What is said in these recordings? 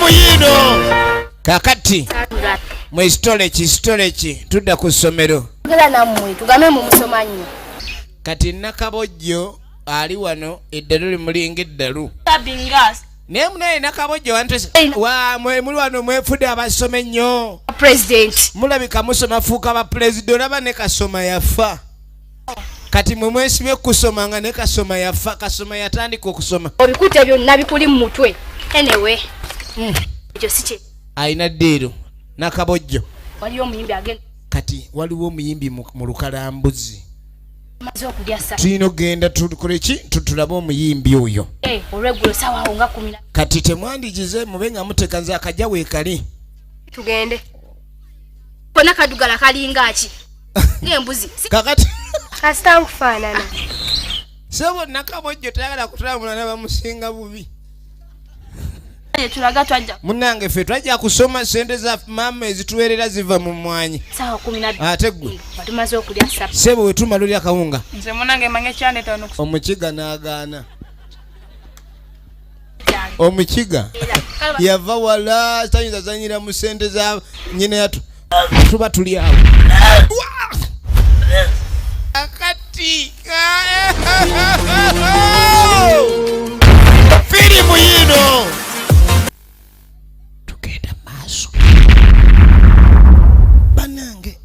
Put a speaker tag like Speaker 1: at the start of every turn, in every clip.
Speaker 1: Firimu yiino kakati mwesitole ki sitole ki, tudda ku ssomero.
Speaker 2: Ogera nammwe tugambe mumusoma nnyo.
Speaker 1: Kati Nakabojjo ali wano, eddalu limulinga eddalu. Naye munaye Nakabojjo wantese wa mwe muli wano mwefudde abasoma ennyo.
Speaker 2: President.
Speaker 1: Mulabika musoma fuuka ba pulezida. Olaba ne Kasoma yafa. Kati mwe mwesibye kusoma nga ne Kasoma yafa. Kasoma yatandika okusoma.
Speaker 2: Obikute byonna bikuli mu mutwe. Anyway, ekyo si kye.
Speaker 1: Alina ddiiru Nakabojjo.
Speaker 2: Waliyo omuyimbi agenda.
Speaker 1: Kati waliwo omuyimbi mu lukalambuzi.
Speaker 2: Maze okulya sa.
Speaker 1: Tulina okugenda tukole ki, tulabe omuyimbi oyo.
Speaker 2: Eh, olweggulo sawa awo nga 10.
Speaker 1: Kati temwandigize mube nga muteka nze akajja weekali.
Speaker 2: Tugende konna kadugala kalinga ki ng'embuzi.
Speaker 1: Kakati
Speaker 2: Kasita nkufaanana.
Speaker 1: Sebo Nakabojjo tayagala kutulabula nabamusinga bubi.
Speaker 2: Tulaga twajja.
Speaker 1: Munange, ffe twajja kusoma. Sente za maama ezituweerera ziva mu mwanyi.
Speaker 2: Sawa 10.
Speaker 1: Ate gwe?
Speaker 2: Nga tumaze okulya supper.
Speaker 1: Sebo, wetumala olya kawunga.
Speaker 3: Nze munange manye kyandeeta wano.
Speaker 1: Omukiga n'agaana. Omukiga yava wala, tayinza zanyira mu sente za nyina. Yatu tuba tuli awo. Wa! Akati firimu yiino, tugenda maaso. Banange,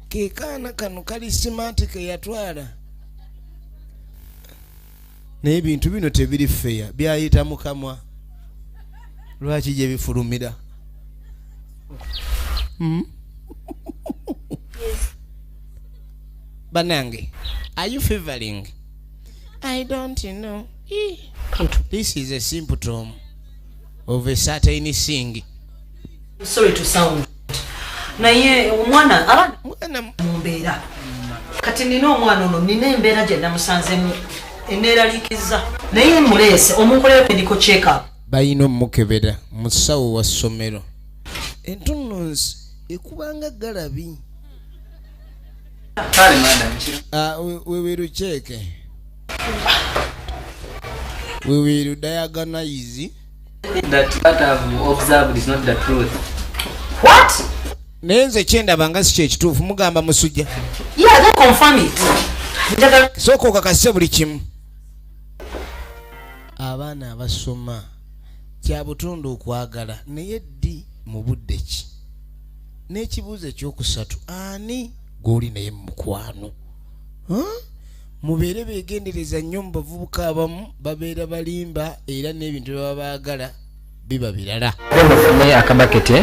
Speaker 1: kekaana kano kali smart ke yatwala, naye ebintu bino tebiri feya, byayita mukamwa. Lwaki gye bifulumira? Banange, are you fevering? I don't know. Eh. This is a symptom of a certain thing.
Speaker 4: Sorry to sound, naye omwana, abaana
Speaker 1: Mwana
Speaker 4: mu mbeera kati nina omwana ono, nina embeera gye namusanzemu eneeraliikiriza, naye muleese omunkolera medical check up.
Speaker 1: Balina omukebera musawo wa ssomero. Entununsi ekubanga galabi.
Speaker 5: Kale madam, kiro.
Speaker 1: Ah, we will check. We will diagnose.
Speaker 5: That what I've observed is not the truth.
Speaker 4: What?
Speaker 1: Naye nze kyendaba nga si kyekituufu. Mugamba musujja.
Speaker 4: Yeah, then confirm it. Njagala
Speaker 1: Sooka okakase buli kimu. Abaana abasoma kya butonde okwagala, naye ddi, mu budde ki? N'ekibuuzo ekyokusatu, ani gw'oli naye mu mukwano? Huh? Mubeere beegendereza nnyo mu bavubuka. Abamu babeera balimba, era n'ebintu bye baba baagala biba birala.
Speaker 5: Genda ofune akabaketi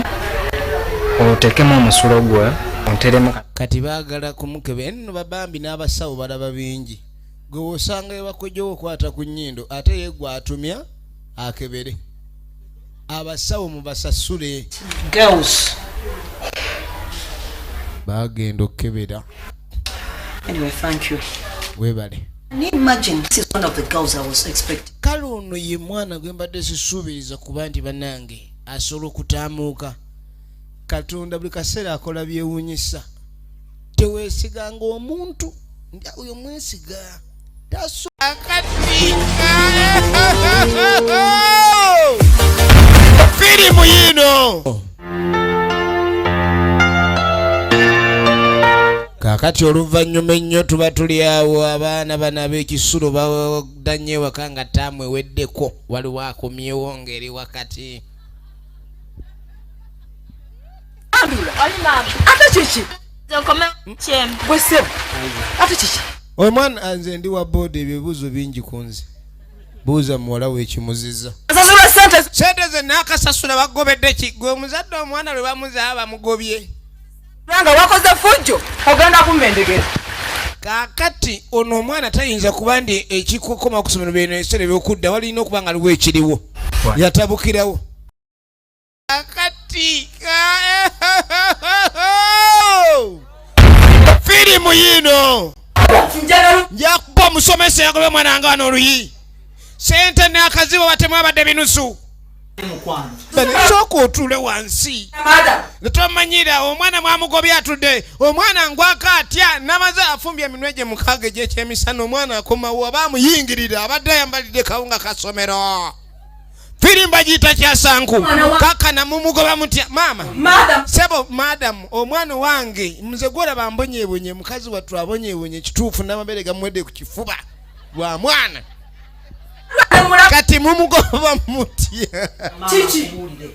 Speaker 5: oteekemu omusulo gwe onteremu.
Speaker 1: Kati baagala kumukebera nno babambi n'abasawo balaba bingi. Gwe wosanga ewakojjowo okwata ku nnyindo, ate ye gwe atumya akebere. Abasawo mubasasule.
Speaker 4: Girls.
Speaker 1: Bagenda okukebera.
Speaker 4: Anyway, thank you.
Speaker 1: Webale.
Speaker 4: Can you imagine, this is one of the girls I was expecting.
Speaker 1: Kale ono ye mwana gwe mbadde sisuubiriza kuba nti bannange asobola okutaamuuka. Katonda buli kaseera akola byewuunyisa. Teweesiganga omuntu. Oyo mwesiga akati. Firimu yiino. Kaakati oluvannyuma ennyo tuba tuli awo, abaana bano ab'ekisulo badda nnyo ewaka nga taamu eweddeko. Waliwo akomyewo ng'eri wakati.
Speaker 4: Ate kiki? Gwe ssebo, ate kiki?
Speaker 1: Omwana, nze ndi wa boodi. Ebibuuzo bingi ku nze. Buuza muwala we ekimuziza.
Speaker 4: Sasula sente.
Speaker 1: Sente ze naakasasula. Bagobedde ki? Gwe omuzadde, omwana lwe bamuzaa bamugobye.
Speaker 3: Nga wakoze fujjo, ogenda kumendegera.
Speaker 1: Kaakati ono omwana tayinza kuba ndi ekikokoma ku ssomero. Bino ebiseera ebyokudda walina okuba nga aliwo ekiriwo yatabukirawo. Akati firimu yiino. Njakuba omusomesa yagobe omwana wange wano oluyi. Sente n'akazibu batemu abadde binusu. Sooka otuule wansi. Tomanyira omwana mwamugobye atudde. Omwana ngwako atya? Namaze afumbye eminwe gye 6 egyekyemisana. Omwana akomawo aba amuyingirira, abadde ayambalidde kawunga kasomero. Firimu bagiyita Kyasanku.
Speaker 3: Mwana wa-
Speaker 1: Kakana mumugoba mutya maama?
Speaker 3: Madam.
Speaker 1: Sebo madamu, omwana wange nze gwolaba mbonyebonye, mukazi wattu abonyebonye kituufu, n'amabeere gamuwedde ku kifuba lwa mwana. Kati mumugoba mutya?
Speaker 3: Kiki?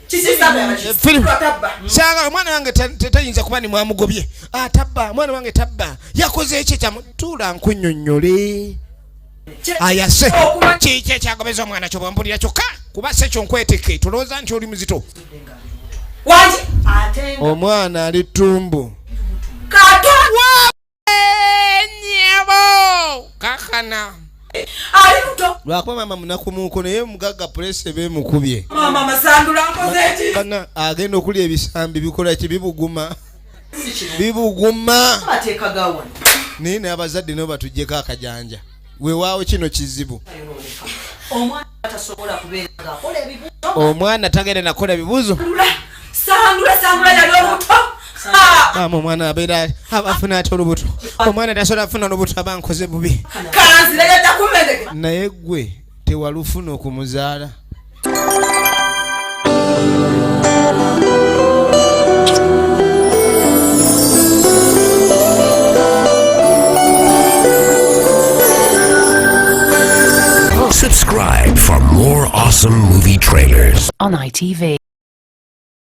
Speaker 3: Kiki saba?
Speaker 1: Firimu.
Speaker 3: Tabba.
Speaker 1: Sanga omwana wange tayinza kuba ni mwamugobye. Ah, tabba omwana wange, tabba yakoze ekyo kyamu. Tuula nkunnyonnyole. Ayase. Kiki ekyagobeza omwana kyobwampulira kyokka kuba se kyo nkweteke tolowooza nti oli muzito.
Speaker 3: Wangi.
Speaker 4: Ate nga
Speaker 1: Omwana ali tumbu.
Speaker 3: Kato.
Speaker 1: Nyabo kakana.
Speaker 3: Ali luto.
Speaker 1: Lwakuba maama munakumuuko naye mugagga pulese bemukubye.
Speaker 3: Mama masandula nkoze eki?
Speaker 1: Kana agenda okulya ebisambi bikola ki? Bibuguma.
Speaker 4: Si kino.
Speaker 1: Bibuguma.
Speaker 4: Amateeka ga wano.
Speaker 1: Naye n'abazadde nabo batuggyeko akajanja, weewaawo kino kizibu.
Speaker 4: Ayonooneka. Omwana tasobola kubeera ng'akola ebibuuzo.
Speaker 1: Omwana tagenda nakola bibuuzo.
Speaker 3: Sandula sandula yali olubuto. Ha!
Speaker 1: Maama, omwana abeera afuna ate olubuto? Omwana tasobola kufuna olubuto, aba nkoze bubi.
Speaker 3: Kanzire yajja kummendege.
Speaker 1: Naye gwe tewalufuna okumuzaala.
Speaker 6: Subscribe for more awesome movie trailers.
Speaker 7: On ITV.